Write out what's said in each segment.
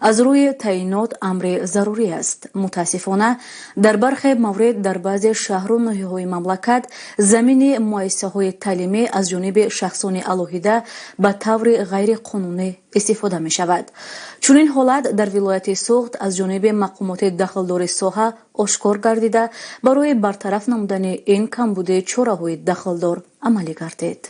Аз рӯи таъинот амри зарурӣ аст. Мутаассифона, дар бархе маврид дар баъзе шаҳру ноҳияҳои мамлакат замини муассисаҳои таълимӣ аз ҷониби шахсони алоҳида ба таври ғайриқонунӣ истифода мешавад. Чунин ҳолат дар вилояти Суғд аз ҷониби мақомоти дахлдори соҳа ошкор гардида, барои бартараф намудани ин камбудӣ чораҳои дахлдор амалӣ гардид.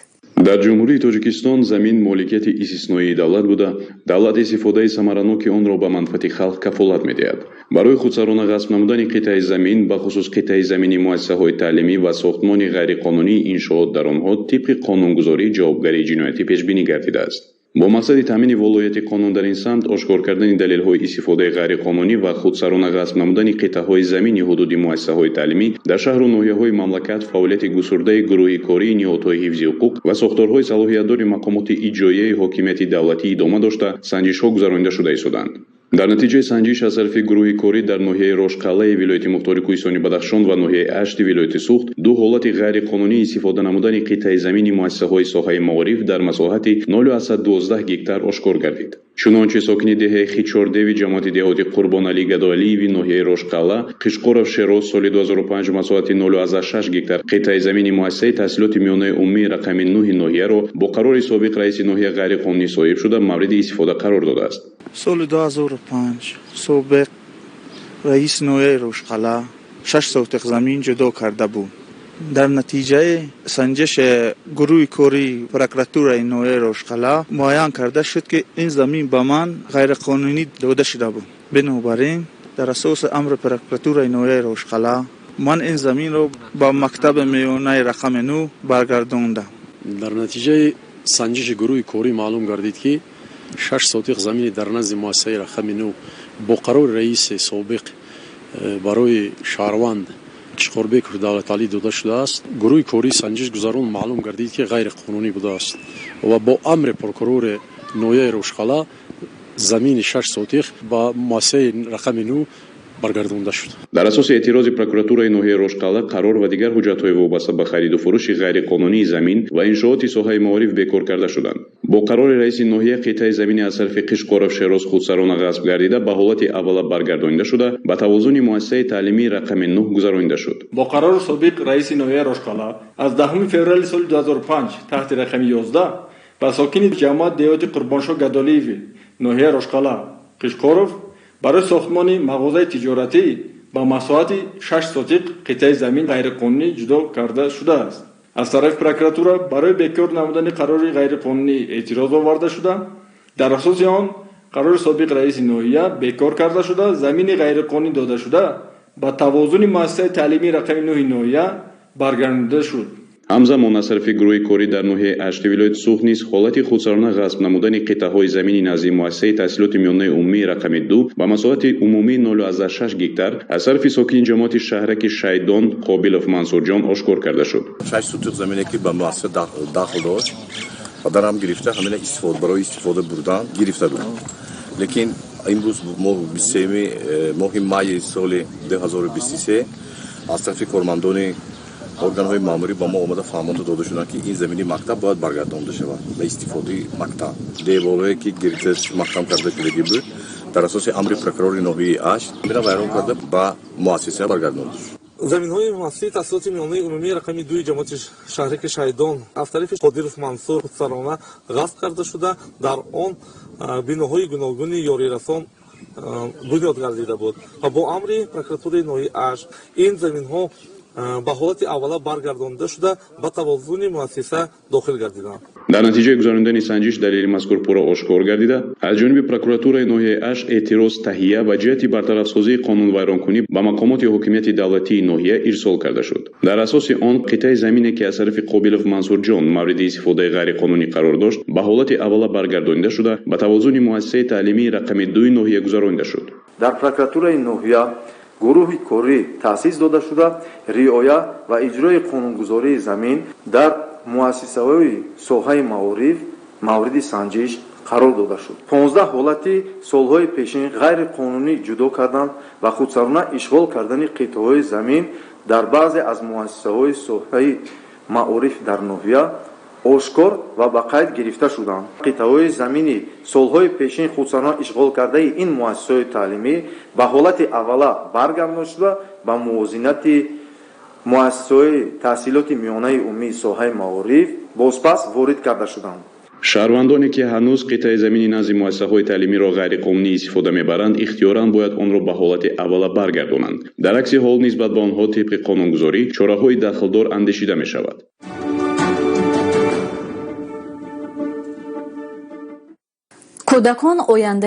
Дар Ҷумҳурии Тоҷикистон замин моликияти истисноии давлат буда, давлат истифодаи самараноки онро ба манфиати халқ кафолат медиҳад. Барои худсарона ғасб намудани қитъаи замин, бахусус қитъаи замини муассисаҳои таълимӣ ва сохтмони ғайриқонунии иншоот дар онҳо, тибқи қонунгузорӣ ҷавобгарии ҷиноятӣ пешбинӣ гардидааст. Бо мақсади таъмини волоияти қонун дар ин самт, ошкор кардани далелҳои истифодаи ғайриқонунӣ ва худсарона ғасб намудани қитъаҳои замини ҳудуди муассисаҳои таълимӣ дар шаҳру ноҳияҳои мамлакат, фаъолияти густурдаи гурӯҳи кории ниҳодҳои ҳифзи ҳуқуқ ва сохторҳои салоҳиятдори мақомоти иҷроияи ҳокимияти давлатӣ идома дошта, санҷишҳо гузаронида шуда истоданд. Дар натиҷаи санҷиш аз тарафи гурӯҳи корӣ дар ноҳияи Рошқалъаи вилояти мухтори Кӯҳистони Бадахшон ва ноҳияи Ашти вилояти Суғд ду ҳолати ғайриқонунӣ истифода намудани қитъаи замини муассисаҳои соҳаи маориф дар масоҳати 0,12 гектар ошкор гардид. Чунончи, сокини деҳаи Хичордеви ҷамоати деҳоти Қурбоналӣ Гадоалиеви ноҳияи Рошқалъа Қишқоров Шероз соли 2005 масоҳати 0,6 гектар қитъаи замини муассисаи таҳсилоти миёнаи умумии рақами 9 ноҳияро бо қарори собиқ раиси ноҳия ғайриқонунӣ соҳиб шуда, мавриди истифода қарор додааст. Соли 2005 собиқ раиси ноҳияи Рошқалъа 6 сотих замин ҷудо карда буд. Дар натиҷаи санҷиши гурӯҳи кории прокуратураи ноҳияи Рошқалъа муайян карда шуд, ки ин замин ба ман ғайриқонунӣ дода шуда буд. Бинобар ин, дар асоси амри прокуратураи ноҳияи Рошқалъа ман ин заминро ба мактаби миёнаи рақами 9 баргардондам. Дар натиҷаи санҷиши гурӯҳи корӣ маълум гардид, ки 6 сотих замини дар назди муассисаи рақами 9 бо қарори раиси собиқ барои шаҳрванд Қишқорбеков Давлаталӣ дода шудааст. Гурӯҳи кории санҷиш гузарон, маълум гардид, ки ғайриқонунӣ будааст ва бо амри прокурори ноҳияи Рошқалъа замини 6 сотих ба муассисаи рақами 9 баргардонда шуд. Дар асоси эътирози прокуратураи ноҳияи Рошқалъа қарор ва дигар ҳуҷҷатҳои вобаста ба хариду фурӯши ғайриқонунии замин ва иншооти соҳаи маориф бекор карда шуданд. Бо қарори раиси ноҳия қитъаи замини аз тарафи Қишқоров Шероз худсарона ғасб гардида, ба ҳолати аввала баргардонида шуда, ба тавозуни муассисаи таълимии рақами 9 гузаронида шуд. Бо қарори собиқ раиси ноҳияи Рошқалъа аз 10 феврали соли 2005 таҳти рақами 11 ба сокини ҷамоат деҳоти Қурбоншоҳ Гадолиеви ноҳияи Рошқалъа Қишқоров барои сохтмони мағозаи тиҷоратӣ ба масоҳати 6 сотиқ қитъаи замин ғайриқонунӣ ҷудо карда шудааст. Аз тарафи прокуратура барои бекор намудани қарори ғайриқонунӣ эътироз оварда шуда, дар асоси он қарори собиқ раиси ноҳия бекор карда шуда, замини ғайриқонунӣ додашуда ба тавозуни муассисаи таълимии рақами 9 ноҳия баргардонида шуд. Ҳамзамон, аз тарафи гурӯҳи корӣ дар ноҳияи Ашти вилояти Суғд низ ҳолати худсарона ғасб намудани қитъаҳои замини назди муассисаи таҳсилоти миёнаи умумии рақами 2 ба масоҳати умумии 0,6 гектар аз тарафи сокини ҷамоати шаҳраки Шайдон Қобилов Мансурҷон ошкор карда шуд. 6 сотих замине, ки ба муассиса дахл дошт, падарам гирифта, ҳамина барои истифода бурдан гирифта буд. Лекин имрӯз, мо 23-ми моҳи майи соли 2023, аз тарафи кормандони органҳои маъмурӣ ба мо омада фаҳмонда дода шуданд, ки ин замини мактаб бояд баргардонда шавад ба истифодаи мактаб. Деворҳое, ки гирифта, маҳкам карда шудагӣ буд, дар асоси амри прокурори ноҳияи Ашт мина вайрон карда, ба муассиса баргардонда шуд. Заминҳои муассисаи таҳсилоти миёнаи умумии рақами 2 ҷамоати шаҳраки Шайдон аз тарафи Қодиров Мансур худсарона ғасб карда шуда, дар он биноҳои гуногуни ёрирасон бунёд гардида буд ва бо амри прокуратураи ноҳияи Ашт ин заминҳо ба ҳолати аввала баргардонида шуда, ба тавозуни муассиса дохил гардиданд. Дар натиҷаи гузаронидани санҷиш далели мазкур пурра ошкор гардида, аз ҷониби прокуратураи ноҳияи Ашт эътироз таҳия ва ҷиҳати бартарафсозии қонунвайронкунӣ ба мақомоти ҳокимияти давлатии ноҳия ирсол карда шуд. Дар асоси он қитъаи замине, ки аз тарафи Қобилов Мансурҷон мавриди истифодаи ғайриқонунӣ қарор дошт, ба ҳолати аввала баргардонида шуда, ба тавозуни муассисаи таълимии рақами 2 ноҳия гузаронида шуд. Дар прокуратураи ноҳия гурӯҳи корӣ таъсис дода шуда, риоя ва иҷрои қонунгузории замин дар муассисаҳои соҳаи маориф мавриди санҷиш қарор дода шуд. 15 ҳолати солҳои пешин ғайриқонунӣ ҷудо кардан ва худсарона ишғол кардани қитъаҳои замин дар баъзе аз муассисаҳои соҳаи маориф дар ноҳия Ошкор ва ба қайд гирифта шуданд. Қитъаҳои замини солҳои пешин худсарона ишғол кардаи ин муассисаҳои таълимӣ ба ҳолати аввала баргардонида шуда, ба мувозинати муассисаҳои таҳсилоти миёнаи умумии соҳаи маориф бозпас ворид карда шуданд. Шаҳрвандоне, ки ҳанӯз қитъаи замини назди муассисаҳои таълимиро ғайриқонунӣ истифода мебаранд, ихтиёран бояд онро ба ҳолати аввала баргардонанд. Дар акси ҳол нисбат ба онҳо тибқи қонунгузорӣ чораҳои дахлдор андешида мешавад. Кӯдакон оянда